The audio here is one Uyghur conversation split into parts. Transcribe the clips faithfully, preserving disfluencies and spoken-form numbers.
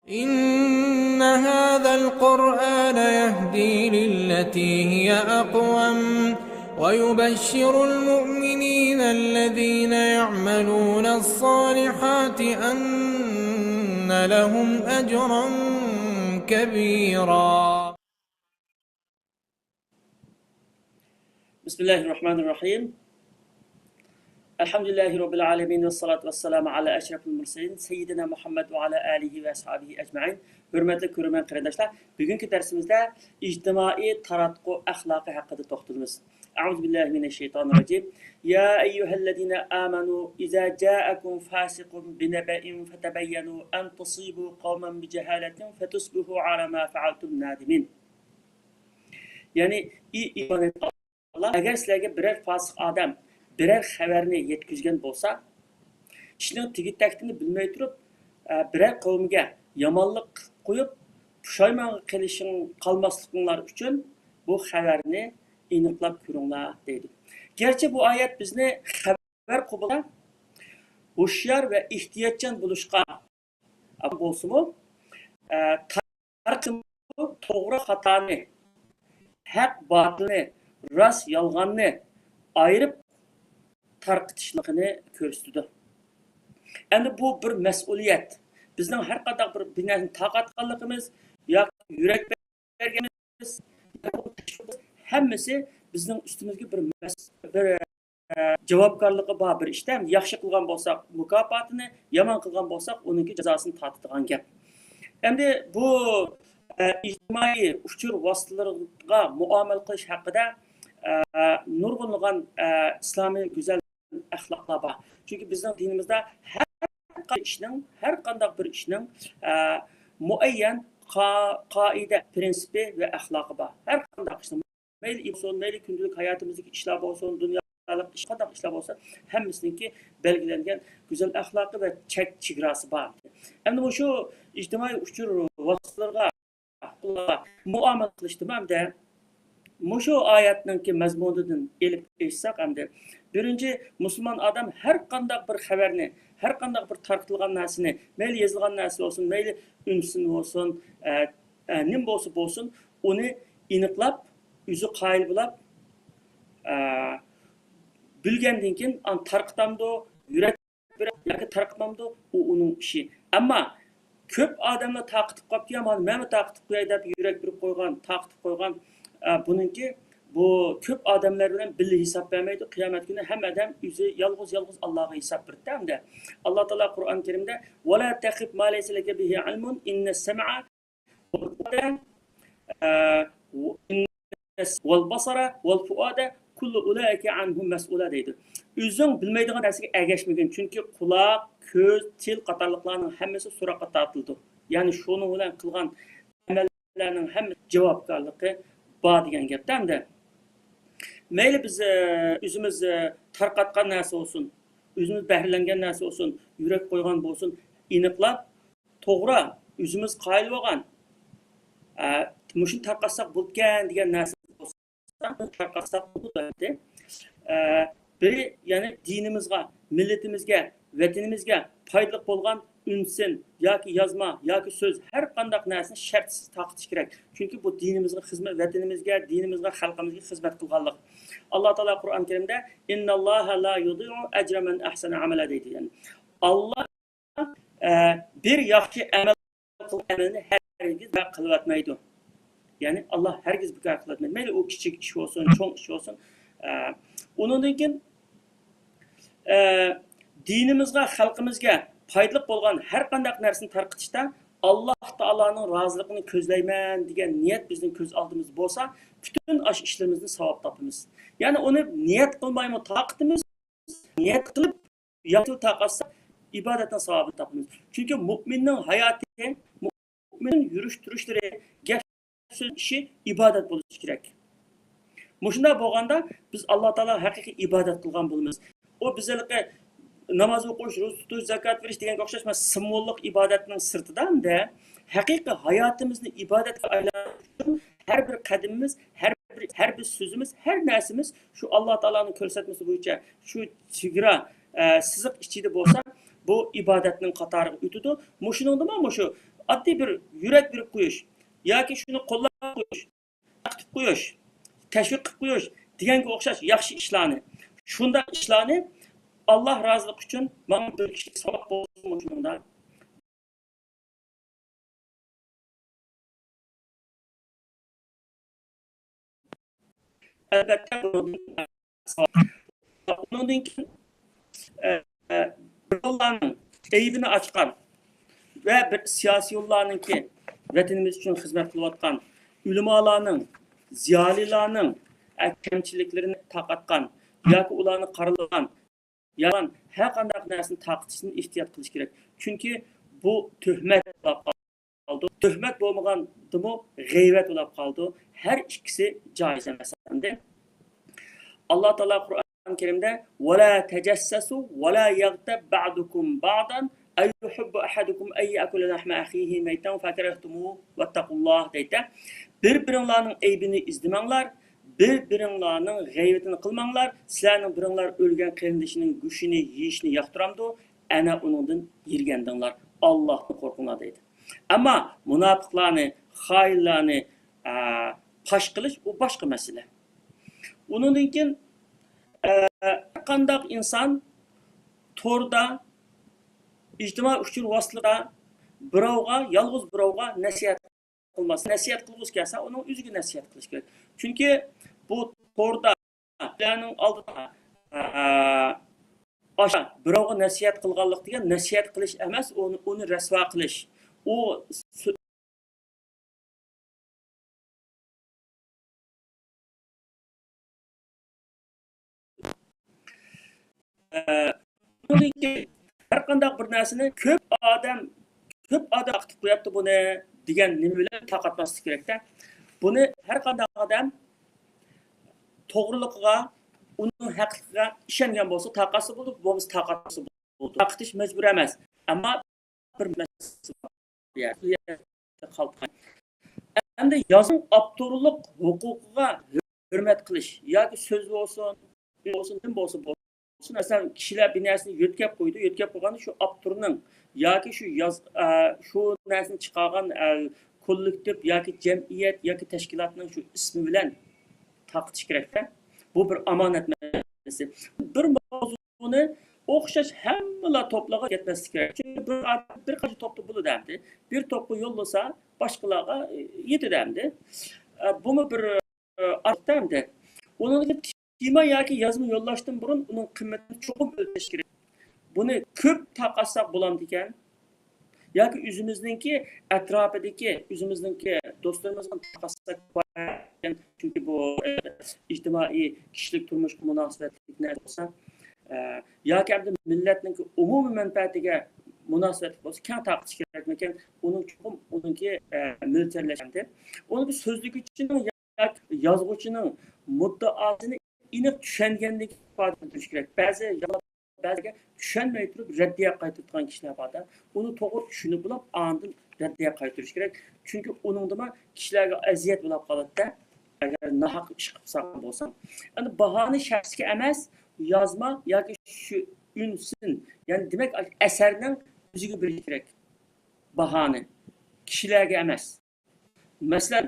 إن هذا القرآن يهدي للتي هي أقوم ويبشر المؤمنين الذين يعملون الصالحات أن لهم أجرا كبيرا. بسم الله الرحمن الرحيم. الحمد لله رب العالمين، والصلاة والسلام على أشرف المرسلين سيدنا محمد وعلى آله وأصحابه أجمعين. ھۆرمەتلىك كۆرۈرمەن قېرىنداشلار، بۈگۈنكى دەرسىمىزدە ئىجتىمائىي تاراتقۇ ئەخلاقى ھەققىدە توختىلىمىز. أعوذ بالله من الشيطان الرجيم. يا أيها الذين آمنوا إذا جاءكم فاسق بنبأ فتبينوا أن تصيبوا قوما بجهالة فتصبحوا على ما فعلتم نادمين. يەنى، ئى ئىمان ئېيتقانلار، ئەگەر سىلەرگە بىرەر پاسىق ئادەم بىرەر خەۋەرنى يەتكۈزگەن بولسا، ئىشنىڭ تېگى تەكتىنى بىلمەي تۇرۇپ، ئە، بىرەر قەۋمگە يامانلىق قويۇپ، پۇشايمانغا قېلىشىڭ، قالماسلىقىڭلار ئۈچۈن بۇ خەۋەرنى ئېنىقلاپ كۆرۈڭلار، دەيدۇ. گەرچە بۇ ئايەت بىزنى خەۋەر قوبۇلدا ھوشيار ۋە ئېھتىياتچان بولۇشقا بولسىمۇ، ئە، تارقىتىشمۇ توغرا خاتانى، ھەق باتىلنى، راست يالغاننى ئايرىپ تارقىتىشلىقىنى كۆرسىتىدۇ. ئەمدى بۇ بىر مەسئۇلىيەت. بىزنىڭ ھەر قانداق بىر، بىر نەرسىنى تارقاتقانلىقىمىز ياكى يۈرەك بەرگىنىمىز، ھەممىسى بىزنىڭ ئۈستىمىزگە بىر مەس-، بىر، ئە، جاۋابكارلىقى بار بىر ئىشتا، ياخشى قىلغان بولساق مۇكاپاتىنى، يامان قىلغان بولساق ئۇنىڭكى جازاسىنى تارتىدىغان گەپ. ئەمدى بۇ، ئە، ئىجتىمائىي ئۇچۇر ۋاسىتىلىرىغا مۇئامىلە قىلىش ھەققىدە، ئە، نۇرغۇنلىغان، ئە، ئىسلامىي گۈزەل ئەخلاقلار بار. چۈنكى بىزنىڭ دىنىمىزدا ھەر قانداق ئىشنىڭ، ھەر قانداق بىر ئىشنىڭ، ئە، مۇئەييەن قا-، قائىدە، پىرىنسىپى ۋە ئەخلاقى بار. ھەر قانداق ئىشنىڭ، مەيلى ئىبادەت بولسۇن، مەيلى كۈندىلىك ھاياتىمىزدىكى ئىشلار بولسۇن، دۇنيالىق ئىش، قانداق ئىشلار بولسا، ھەممىسىنىڭكى بەلگىلەنگەن گۈزەل ئەخلاقى ۋە چەك، چېگراسى بار. ئەمدى مۇشۇ ئىجتىمائىي ئۇچۇر ۋاسىتىلىرىغا مۇئامىلە قىلىشتىمۇ ھەمدە مۇشۇ ئايەتنىڭكى مەزمۇنىدىن ئېلىپ ئېيتساق ئەمدى، بىرىنچى، مۇسۇلمان ئادەم ھەر قانداق بىر خەۋەرنى، ھەر قانداق بىر تارقىتىلغان نەرسىنى، مەيلى يېزىلغان نەرسە بولسۇن، مەيلى ئۈنسىن بولسۇن، ئە، ئە، نېمە بولسا بولسۇن، ئۇنى ئېنىقلاپ، ئۆزى قايىل بولاپ، ئە، بىلگەندىن كېيىن ئاندىن تارقىتامدۇ، يۈرەك بېرىپ ياكى تارقىتمامدۇ، ئۇ ئۇنىڭ ئىشى. ئەمما كۆپ ئادەملەر تارقىتىپ قاپتۇ، يا مانا مەنمۇ تارقىتىپ قوياي دەپ يۈرەك بېرىپ قويغان، تارقىتىپ قويغان، ئە، بۇنىڭكى بۇ كۆپ ئادەملەر بىلەن بىللە ھېساب بەرمەيدۇ. قىيامەت كۈنى ھەممە ئادەم ئۆزى يالغۇز، يالغۇز ئاللاغا ھېساب بېرىدۇ ھەمدە. ئاللا تائالا قۇرئان كەرىمدە، «ولا تقف ما ليس لك به علم إن السمع والبصر والفؤاد كل أولئك عنه مسؤول» دەيدۇ. ئۆزۈڭ بىلمەيدىغان نەرسىگە ئەگەشمىگىن، چۈنكى قۇلاق، كۆز، تىل قاتارلىقلارنىڭ ھەممىسى سوراققا تارتىلىدۇ. يەنى شۇنىڭ بىلەن قىلغان ئەمەللەرنىڭ ھەممىسى جاۋابكارلىقى بار دېگەن گەپتە ئەمدى. مەيلى بىز، ئە، ئۆزىمىز، ئە، تارقاتقان نەرسە بولسۇن، ئۆزىمىز بەھرىلەنگەن نەرسە بولسۇن، يۈرەك قويغان بولسۇن، ئېنىقلاپ، توغرا، ئۆزىمىز قايىل بولغان، ئە، مۇشۇنى تارقاتساق بولىدىكەن دېگەن نەرسە بولسا، تارقاتساق بولىدۇ ئەمدى. ئە، بىرى، يەنى دىنىمىزغا، مىللىتىمىزگە، ۋەتىنىمىزگە پايدىلىق بولغان ئۈنسىن ياكى يازما ياكى سۆز، ھەر قانداق نەرسىنى شەرتسىز تارقىتىش كېرەك. چۈنكى بۇ دىنىمىزغا خىزمەت، ۋەتىنىمىزگە، دىنىمىزغا، خەلقىمىزگە خىزمەت قىلغانلىق. ئاللا تائالا قۇرئان كەرىمدە، «إن الله لا يضيع أجر من أحسن عملا» دەيدۇ. يەنى ئاللا، ئە، بىر ياخشى ئەمەل قىلغان ئەمەلنى ھەرگىز بىكار قىلىۋەتمەيدۇ. يەنى ئاللا ھەرگىز بىكار قىلىۋەتمەيدۇ. مەيلى ئۇ كىچىك ئىش بولسۇن، چوڭ ئىش بولسۇن. ئە، ئۇنىڭدىن كېيىن، ئە، دىنىمىزغا، خەلقىمىزگە پايدىلىق بولغان ھەر قانداق نەرسىنى تارقىتىشتا ئاللا تائالانىڭ رازىلىقىنى كۆزلەيمەن دېگەن نىيەت بىزنىڭ كۆز ئالدىمىزدا بولسا، پۈتۈن ئاشۇ ئىشلىرىمىزدىن ساۋاب تاپىمىز. يەنى ئۇنى نىيەت قىلمايمۇ تارقىتىمىز، نىيەت قىلىپ ياخشىلىق تارقاتسا، ئىبادەتنىڭ ساۋابىنى تاپىمىز. چۈنكى مۇئمىننىڭ ھاياتى، مۇئمىن يۈرۈش تۇرۇشلىرى، گەپ سۆز، ئىشى ئىبادەت بولۇشى كېرەك. مۇشۇنداق بولغاندا بىز ئاللا تائالاغا ھەقىقىي ئىبادەت قىلغان بولىمىز. ئۇ بىز ھېلىقى ناماز ئوقۇش، روزا تۇتۇش، زاكات بېرىش دېگەنگە ئوخشاش سىمۋوللۇق ئىبادەتنىڭ سىرتىدا ھەمدە ھەقىقىي ھاياتىمىزنى ئىبادەتكە ئايلاندۇرۇش ئۈچۈن ھەر بىر قەدىمىمىز، ھەر بىر، ھەر بىر سۆزىمىز، ھەر نەرسىمىز شۇ ئاللا تائالانىڭ كۆرسەتمىسى بويىچە شۇ چېگرا، ئە، سىزىق ئىچىدە بولسا، بۇ ئىبادەتنىڭ قاتارىغا ئۆتىدۇ. مۇشۇنىڭدىمۇ مۇشۇ ئاددىي بىر يۈرەك بېرىپ قويۇش ياكى شۇنى قوللاپ قويۇش، تارقىتىپ قويۇش، تەشۋىق قىلىپ قويۇش دېگەنگە ئوخشاش ياخشى ئىشلارنى، شۇنداق ئىشلارنى ئاللا رازىلىقى ئۈچۈن ماڭا بىر كىشىلىك ساۋاب بولسۇن مۇشۇنىڭدا. ئەلۋەتتە، بۇنىڭدىن كېيىن، ئە، ئە، بىراۋلارنىڭ ئەيىبىنى ئاچقان ۋە بىر سىياسىيونلارنىڭكى ۋەتىنىمىز ئۈچۈن خىزمەت قىلىۋاتقان ئۆلىمالارنىڭ، زىيالىيلارنىڭ، ئە، كەمچىلىكلىرىنى تارقاتقان ياكى ئۇلارنى قارىلىغان يالغان، ھەر قانداق نەرسىنى تارقىتىشتىن ئېھتىيات قىلىش كېرەك. چۈنكى بۇ تۆھمەت بولۇپ قالىدۇ. تۆھمەت بولمىغاندىمۇ غەيۋەت بولۇپ قالىدۇ. ھەر ئىككىسى جائىز ئەمەس ئەمدى. ئاللا تائالا قۇرئان كەرىمدە، «ولا تجسسوا ولا يغتب بعضكم بعضا أيحب أحدكم أن يأكل لحم أخيه ميتا فكرهتموه واتقوا الله» دەيدۇ. بىر-بىرىڭلارنىڭ ئەيىبىنى ئىزدىمەڭلار، بىر-بىرىڭلارنىڭ غەيۋىتىنى قىلماڭلار، سىلەرنىڭ بىرىڭلار ئۆلگەن قېرىندىشىنىڭ گۆشىنى يېيىشنى ياقتۇرامدۇ؟ ئەنە ئۇنىڭدىن يىرگەندىڭلار، ئاللاھتىن قورقۇڭلار دەيدۇ. ئەمما مۇناپىقلارنى، خائىنلارنى، ئە، پاش قىلىش ئۇ باشقا مەسىلە. ئۇنىڭدىن كېيىن، ئە، ھەر قانداق ئىنسان توردا، ئىجتىمائىي ئۇچۇر ۋاسىتىلىرىدا بىراۋغا، يالغۇز بىراۋغا نەسىھەت قىلماس. نەسىھەت قىلغۇسى كەلسە، ئۇنىڭ ئۆزىگە نەسىھەت قىلىش كېرەك. چۈنكى بۇ توردا، كىشىلەرنىڭ ئالدىدا، ئە، ئاشۇ بىراۋغا نەسىھەت قىلغانلىق دېگەن نەسىھەت قىلىش ئەمەس، ئۇنى، ئۇنى رەسۋا قىلىش. ئۇ سۆ-، ئە، ھەر قانداق بىر نەرسىنى كۆپ ئادەم، كۆپ ئادەم تارقىتىپ قوياتتى بۇنى دېگەن نېمە بىلەن تارقاتماسلىق كېرەكتە. بۇنى ھەر قانداق ئادەم توغرىلىقىغا، ئۇنىڭ ھەقلىقىغا ئىشەنگەن بولسا تارقاتسا بولىدۇ، بولمىسا تارقاتمىسا بولىدۇ. تارقىتىش مەجبۇرىي ئەمەس. ئەمما بىر مەسىلە بار. بۇ يەردە قالىدىغان. ئەمدى يازما ئاپتورلۇق ھوقۇقىغا ھۆرمەت قىلىش ياكى سۆز بولسۇن، بولسۇن، نېمە بولسا بولسۇن. مەسىلەن، كىشىلەر بىر نەرسىنى يۆتكەپ قويىدۇ، يۆتكەپ قويغاندا شۇ ئاپتورنىڭ ياكى شۇ ياز-، ئە، شۇ نەرسىنى چىقارغان، ئە، كوللېكتىپ ياكى جەمئىيەت ياكى تەشكىلاتنىڭ شۇ ئىسمى بىلەن تارقىتىش كېرەكتە. بۇ بىر ئامانەت مەسىلىسى. بىر ماۋزۇنى ئوخشاش ھەممىلا توپلارغا يەتمەسلىكى كېرەك. چۈنكى بىر ئادەم بىر قانچە توپتا بولىدۇ ئەمدى. بىر توپقا يوللىسا، باشقىلارغا، ئە، يېتىدۇ ئەمدى. ئە، بۇمۇ بىر، ئە، ئارتۇق ئەمدى. ئۇنىڭدىن كېيىن تېما ياكى يازما يوللاشتىن بۇرۇن ئۇنىڭ قىممىتىنى چوقۇم ئۆلچەش كېرەك. بۇنى كۆپ تارقاتساق بولامدىكەن؟ ياكى ئۆزىمىزنىڭكى ئەتراپىدىكى، ئۆزىمىزنىڭكى دوستلىرىمىزغا تارقاتساق بولامدىكەن؟ چۈنكى بۇ، ئە، ئىجتىمائىي، كىشىلىك تۇرمۇشقا مۇناسىۋەتلىك نەرسە بولسا، ئە، ياكى ئەمدى مىللەتنىڭكى ئومۇمىي مەنپەئەتىگە مۇناسىۋەتلىك بولسا، كەڭ تارقىتىش كېرەكمىكەن؟ ئۇنىڭ چوقۇم ئۇنىڭكى، ئە، مۆلچەرلەش ئەمدى. ئۇنىڭكى سۆزلىگۈچىنىڭ ياكى يازغۇچىنىڭ مۇددىئاسىنى ئېنىق چۈشەنگەندىن كېيىن ئىپادە بىلدۈرۈش كېرەك. بەزى يازغۇچىلارغا چۈشەنمەي تۇرۇپ رەددىيە قايتۇرىدىغان كىشىلەر بار-دە، ئۇنى توغرا چۈشىنىپ بولۇپ، ئاندىن رەددىيە قايتۇرۇش كېرەك. چۈنكى ئۇنىڭدىمۇ كىشىلەرگە ئەزىيەت بولۇپ قالىدۇ-دە، ئەگەر ناھەق ئىش قىلىپ سالغان بولساڭ. ئەمدى باھانى شەخسكە ئەمەس، يازما ياكى شۇ ئۈنسىن، يەنى دېمەك، ئەسەرنىڭ ئۆزىگە بېرىش كېرەك باھانى، كىشىلەرگە ئەمەس. مەسىلەن،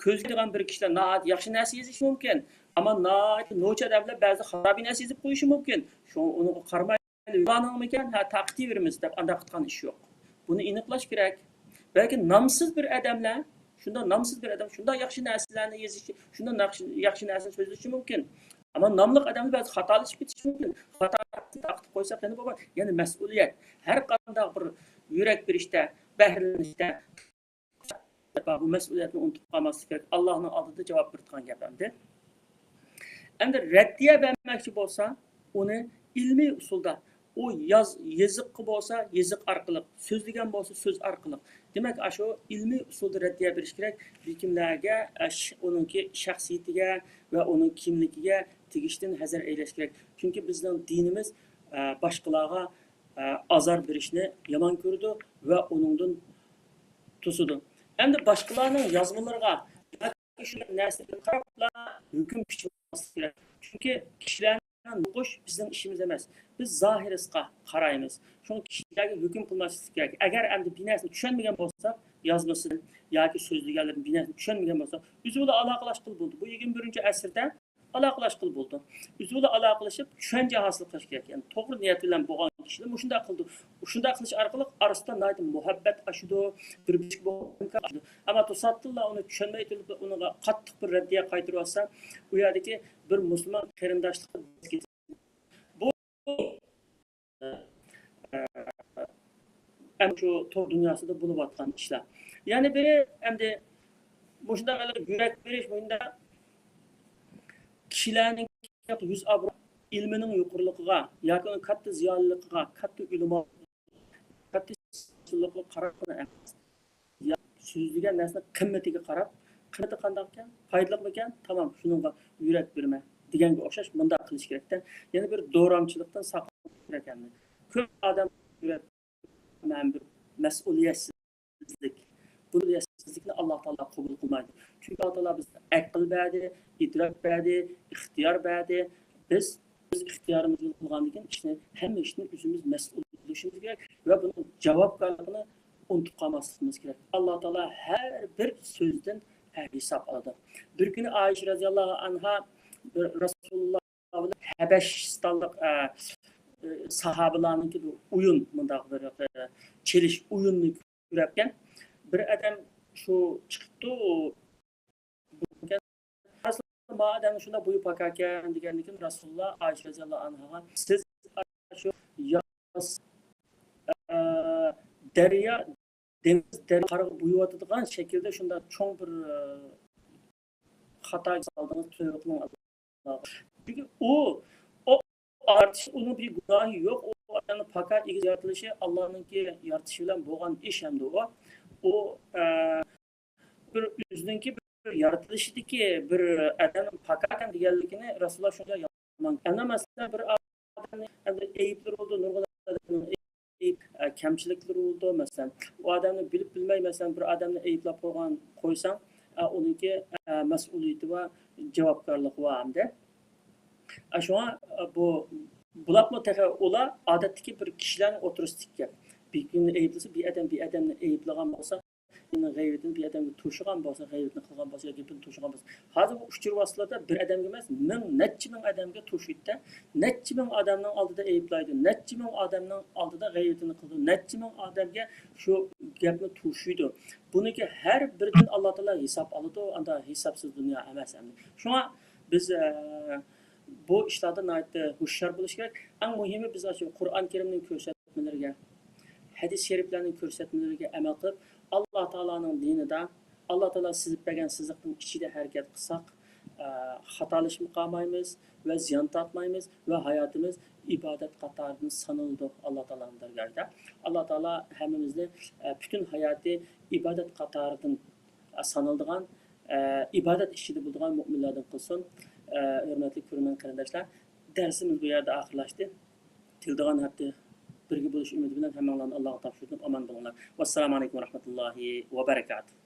كۆزگە كېلىدىغان بىر كىشىلەر ناھايىتى ياخشى نەرسە يېزىشى مۇمكىن، ئەمما ناھايىتى نوچى ئادەملەر بەزىدە خارابە نەرسە يېزىپ قويۇشى مۇمكىن. شۇڭا ئۇنىڭغا قارىمايلى، ئۇلارنىڭمىكەن، ھە، تارقىتىۋېرىمىز دەپ ئانداق قىلىدىغان ئىش يوق. بۇنى ئېنىقلاش كېرەك. بەلكى نامسىز بىر ئادەملەر، شۇنداق نامسىز بىر ئادەم شۇنداق ياخشى نەرسىلەرنى يېزىشى، شۇنداق ناخشى-، ياخشى نەرسىنى سۆزلىشى مۇمكىن. ئەمما ناملىق ئادەملەر بەزىدە خاتالىشىپ كېتىشى مۇمكىن. خاتا تارقىتىپ قويساق يەنە بولمايدۇ. يەنى مەسئۇلىيەت. ھەر قانداق بىر يۈرەك بېرىشتە، بەھرىلىنىشتە، بۇ مەسئۇلىيەتنى ئۇنتۇپ قالماسلىق كېرەك. ئاللاھنىڭ ئالدىدا جاۋاب بېرىدىغان گەپ ئەمدى. ئەمدى رەددىيە بەرمەكچى بولسا، ئۇنى ئىلمىي ئۇسۇلدا، ئۇ ياز-، يېزىققا بولسا يېزىق ئارقىلىق، سۆزلىگەن بولسا سۆز ئارقىلىق. دېمەك، ئاشۇ ئىلمىي ئۇسۇلدا رەددىيە بېرىش كېرەك. بىر كىملەرگە، ئە، ش-، ئۇنىڭكى شەخسىيىتىگە ۋە ئۇنىڭ كىملىكىگە تېگىشتىن ھەزەر ئەيلەش كېرەك. چۈنكى بىزنىڭ دىنىمىز، ئە، باشقىلارغا، ئە، ئازار بېرىشنى يامان كۆرىدۇ ۋە ئۇنىڭدىن توسىدۇ. ئەمدى باشقىلارنىڭ يازمىلىرىغا ياكى شۇ نەرسىگە قاراپلا ھۆكۈم پىچىپ بولماسلىق كېرەك. چۈنكى كىشىلەر ئوقۇش بىزنىڭ ئىشىمىز ئەمەس. بىز زاھىرىسىغا قارايمىز. شۇڭا كىشىلەرگە ھۆكۈم قىلماسلىق كېرەك. ئەگەر ئەمدى بىر نەرسىنى چۈشەنمىگەن بولسا، يازمىسىدىن ياكى سۆزلىگەنلىرىدىن بىر نەرسىنى چۈشەنمىگەن بولسا، ئۆزى بىلەن ئالاقىلاشقىلى بولىدۇ. بۇ يىگىرمە بىرىنچى ئەسىردە ئالاقىلاشقىلى بولىدۇ. ئۆزى بىلەن ئالاقىلىشىپ، چۈشەنچە ھاسىل قىلىش كېرەك. يەنى توغرا نىيەت بىلەن بولغان كىشىلەر مۇشۇنداق قىلىدۇ. شۇنداق قىلىش ئارقىلىق ئارىسىدا ناھايىتى مۇھەببەت ئاشىدۇ، بىر-بىرسىگە بولغان ئىمكان ئاشىدۇ. ئەمما توساتتىنلا ئۇنى چۈشەنمەي تۇرۇپ، ئۇنىڭغا قاتتىق بىر رەددىيە قايتۇرۇۋاتسا، ئۇ يەردىكى بىر مۇسۇلمان قېرىنداشلىقى بۇ، ئە، ئە، ئەمدى شۇ تور دۇنياسىدا بولۇۋاتقان ئىشلار. يەنە بىرى، ئەمدى مۇشۇنداق يۈرەك بېرىش، مۇشۇنداق كىشىلەرنىڭ يۈز ئابرۇ، ئىلمىنىڭ يۇقىرىلىقىغا ياكى ئۇنىڭ كاتتا زىيالىيلىقىغا، كاتتا ئۆلىمالىقىغا، كاتتا قاراپلا ئەمەس. يا، سۆزلىگەن نەرسىنىڭ قىممىتىگە قاراپ، قىممىتى قانداقكەن، پايدىلىقمىكەن، تامام، شۇنىڭغا يۈرەك بېرىمەن دېگەنگە ئوخشاش مۇنداق قىلىش كېرەكتە. يەنە بىر دورامچىلىقتىن ساقلىنىش كېرەك ئەمدى. كۆپ ئادەم يۈرەك، مەن بىر مەسئۇلىيەتسىزلىك. بۇ مەسئۇلىيەتسىزلىكنى ئاللا تائالا قوبۇل قىلمايدۇ. چۈنكى ئاللا تائالا بىزگە ئەقىل بەردى، ئىدراك بەردى، ئىختىيار بەردى. بىز ئۆز ئىختىيارىمىز بىلەن قىلغاندىن كېيىن ئىشنى ھەممە ئىشتىن ئۆزىمىز مەسئۇل بولۇشىمىز كېرەك ۋە بۇنىڭ جاۋابكارلىقىنى ئۇنتۇپ قالماسلىقىمىز كېرەك. ئاللا تائالا ھەر بىر سۆزدىن ھېساب ئالىدۇ. بىر كۈنى ئائىشە رەزىياللاھۇ ئەنھا بىر رەسۇلۇللا بىلەن ھەبەشىستانلىق، ئە، ئە، ساھابىلارنىڭكى بىر ئويۇن، مۇنداق بىر، ئە، چېلىش ئويۇنىنى كۆرۈپكەن. بىر ئادەم شۇ چىقىپتۇ، ما ئادەم شۇنداق بويى پاكاركەن دېگەندىن كېيىن رەسۇلۇللا ئائىشە رەزىياللاھۇ ئەنھاغا، سىز شۇ ياس، ئە، دەريا، دېڭىز، دەريا قارىغا بويىۋاتىدىغان شەكىلدە شۇنداق چوڭ بىر، ئە، خاتا سالدىڭىز، تۆۋە قىلىڭ. چۈنكى ئۇ، ئۇ يارىتىش، ئۇنىڭ بىر گۇناھى يوق. ئۇ ئادەمنىڭ پاكار ئېگىز يارىتىلىشى ئاللانىڭكى يارىتىشى بىلەن بولغان ئىش ئەمدى ئۇ. ئۇ، ئە، بىر ئۆزىنىڭكى بىر يارىتىلىشىدىكى بىر ئادەمنىڭ پاكاركەن دېگەنلىكىنى رەسۇلۇللا شۇنداق يامان. ئەنە مەسىلەن، بىر ئادەمنىڭ ئەمدى ئەيىبلىرى بولىدۇ، نۇرغۇن ئادەمنىڭ ئەيىب، ئە، كەمچىلىكلىرى بولىدۇ. مەسىلەن، ئۇ ئادەمنى بىلىپ بىلمەي، مەسىلەن، بىر ئادەمنى ئەيىبلەپ قويغان، قويساڭ، ئە، ئۇنىڭكى، ئە، مەسئۇلىيىتى بار، جاۋابكارلىقى بار ئەمدى. ئە، شۇڭا، ئە، بۇ، بۇلارمۇ تېخى ئۇلار ئادەتتىكى بىر كىشىلەرنىڭ ئوتتۇرىسىدىكى گەپ. بىر كۈننى ئەيىبلىسە، بىر ئادەم بىر ئادەمنى ئەيىبلىغان بولسا، غەيۋىتىنى بىر ئادەمگە توشۇغان بولسا، غەيۋىتىنى قىلغان بولسا ياكى گېپىنى توشۇغان بولسا. ھازىر بۇ ئۇچۇر ۋاسىتىلىرىدا بىر ئادەمگە ئەمەس، مىڭ، نەچچە مىڭ ئادەمگە توشۇيدۇ-دە، نەچچە مىڭ ئادەمنىڭ ئالدىدا ئەيىبلەيدۇ، نەچچە مىڭ ئادەمنىڭ ئالدىدا غەيۋىتىنى قىلىدۇ، نەچچە مىڭ ئادەمگە شۇ گەپنى توشۇيدۇ. بۇنىڭكى ھەر بىرىدىن ئاللا تائالا ھېساب ئالىدۇ، ئاندا ھېسابسىز دۇنيا ئەمەس ئەمدى. شۇڭا بىز، ئە، بۇ ئىشلاردا ناھايىتى ھوشيار بولۇش كېرەك. ئەڭ مۇھىمى بىز ئاشۇ قۇرئان كەرىمنىڭ كۆرسەتمىلىرىگە، ھەدىس شەرىپلەرنىڭ كۆرسەتمىلىرىگە ئەمەل قىلىپ، ئاللا تائالانىڭ دىنىدا، ئاللا تائالا سىزىپ بەرگەن سىزىقنىڭ ئىچىدە ھەرىكەت قىلساق، ئە، خاتالىشىپ قالمايمىز ۋە زىيان تارتمايمىز ۋە ھاياتىمىز ئىبادەت قاتارىدىن سانىلىدۇ ئاللا تائالانىڭ دەرگاھىدا. ئاللا تائالا ھەممىمىزنى، ئە، پۈتۈن ھاياتى ئىبادەت قاتارىدىن سانىلىدىغان، ئە، ئىبادەت ئىچىدە بولىدىغان مۆمىنلەردىن قىلسۇن. ئە، ھۆرمەتلىك كۆرۈرمەن قېرىنداشلار، دەرسىمىز بۇ يەردە ئاخىرلاشتى. كېلىدىغان ھەپتە بىرگە بولۇش ئۈمىدى بىلەن ھەممىڭلارنى ئاللاغا تاپشۇردۇم. ئامان بولۇڭلار. ۋەسسالامۇ ئەلەيكۇم ۋە رەھمەتۇللاھى ۋە بەرەكاتۇھ.